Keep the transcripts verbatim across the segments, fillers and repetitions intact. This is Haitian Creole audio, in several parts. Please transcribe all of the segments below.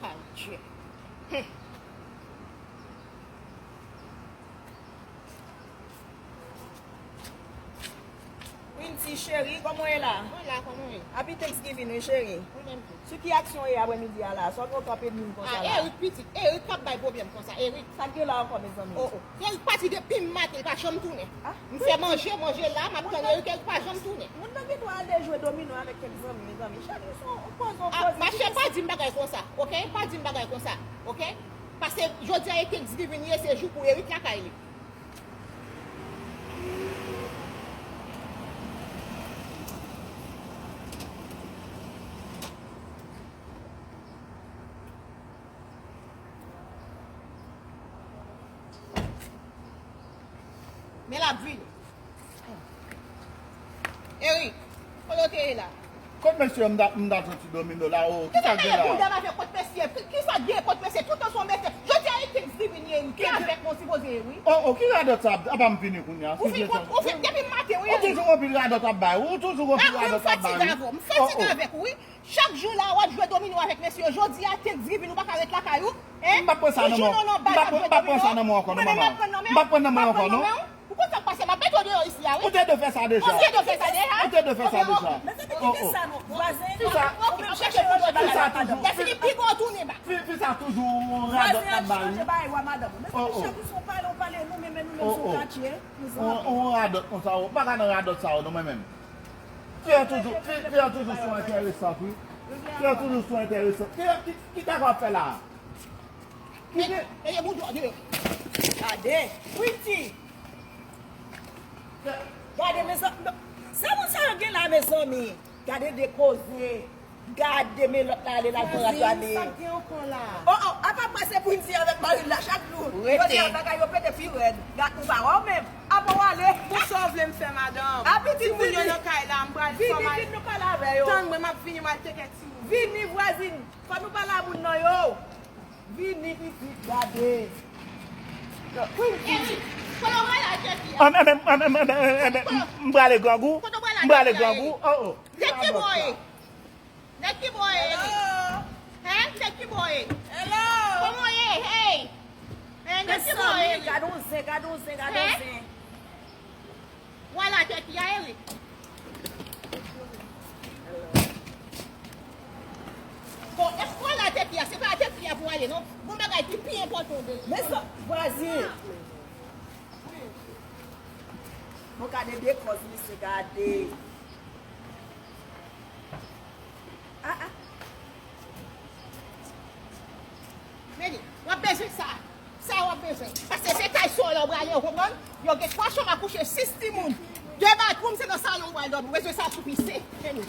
Adye. Winti cheri, kòman w ye la? Mwen la, kòman w ye? Happy Thanksgiving wi cheri. Ou menm tou. Sou ki aksyon w ye aprèmidi a la? Sa w gen w kanpe di m konsa la? Ah, Eric pitit, Eric k ap bay pwoblèm konsa, Eric. Sa k gen la ankò mezanmi? Oh, oh. Eric pati depi maten, li pa janm tounen. Ah, m fè manje, manje la, m ap tann Eric, Eric pa janm tounen. Moun nan gen dwa al dejwe domino avèk kèk zanmi, mezanmi. Chak jou se yon koze, yon koze. Ah, machè, pa di m bagay konsa, oke? Pa di m bagay konsa, oke? Paske jodi a e Thanksgiving ye, se jou pou Eric lakay li. Men l ap vini. Eric, kote w te ye la? Kot mesye m ta, m ta soti domino la, o, kisa k gen la? Kounye a m ap fè kot mesye, ki, kisa k gen kot mesye? Toutan se yon mesye. Jodi a e Thanksgiving ye, ki avèk mwen sipoze ye, wi. O, o, ki radòt sa? Apa m vini kounye a. Ou fin, ou fin, depi maten, wi. Ou toujou gon pil radòt ap bay, ou toujou gon pil radòt ap bay, wi. M fatige avè w, m fatige avèk ou, wi. Chak jou la, w ap jwe domino avèk mesye yo. Jodi a, Thanksgiving, ou pa ka ret lakay ou, en? M p ap pran sa nan men w. M p ap pran sa nan men w ankò, non, manman. M p ap pran nan men w ankò, non. Ou konn sa k pase, m ap mete w deyò isi a, wi. Ou te dwe fè sa deja. Ou te dwe fè sa deja. Ou te dwe fè sa deja. Mezanmi, kite sa non. Vwazen, ou menm chèche pou jwe bagay la, madanm. Lè fini, pi gwo tounen ba. Fi, fi sa toujou yon radòt k ap bay, wi. Vwazen ap chanje bagay, wa madanm. Mezanmi, chak jou se yon pale, yon pale, nou menm, nou menm se yon katye. Yon radòt konsa, ou pa ka nan radòt sa yo, non, mwen menm. Fi an toujou, fi, fi an toujou sou enteresan, wi. Fi an toujou sou enteresan. Ki, ki, ki sa w ap fè la? Ki gen? Gade, Winti. Gade, mezanmi. Sa moun sa yo gen la, mezanmi? Gade de koze. Gade, men lòt la ale, l al pran rad ale. Vwazin, sa k gen ankò la? O, o, apa prese pou Winti avèk mari l la chak jou? Rete. Jodi a bagay yo pete pi rèd. Gad, ou pa wè w menm. Apa w ale? Pou sa w vle m fè, madanm? Timoun yo nan kay la, m pral fè w mal. Vini, vini, vini, nou pale avè yo. Tann mwen, m ap vini, m al teke timoun. Vini, vwazin. Fò nou pale a moun nan yo. Vini pitit, gade. Kote w prale a Jeffy a? M prale grangou. M prale grangou. O, o. Nèg ki bò ye? Nèg ki bò ye? Hello. Hen? Nèg ki bò ye? Hello. Kòman w ye? Hey. Hen, nèg ki bò ye? Gade yon zen, gade yon zen, gade yon zen. Wala tèt li a, Eric. Bon, èske wala tèt li a, se pa tèt li a pou ale, non? Gon bagay ki pi enpòtan de li. Men sa, vwazin. Bon, gade de kòz misye, gade. Ah, ah. Men li, w ap bezwen sa. Sa w ap bezwen. Paske se kay sou la w prale, w konprann? Yo gen twa chanm a kouche, sis timoun. De bathroom, se nan salon w pral dòmi. Ou bezwen sa pou pise. Men li.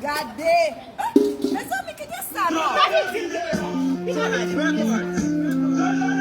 Gade. Ah, mezanmi, kite sa non. Li pa vin di m kite sa. Li pa vin di m kite sa.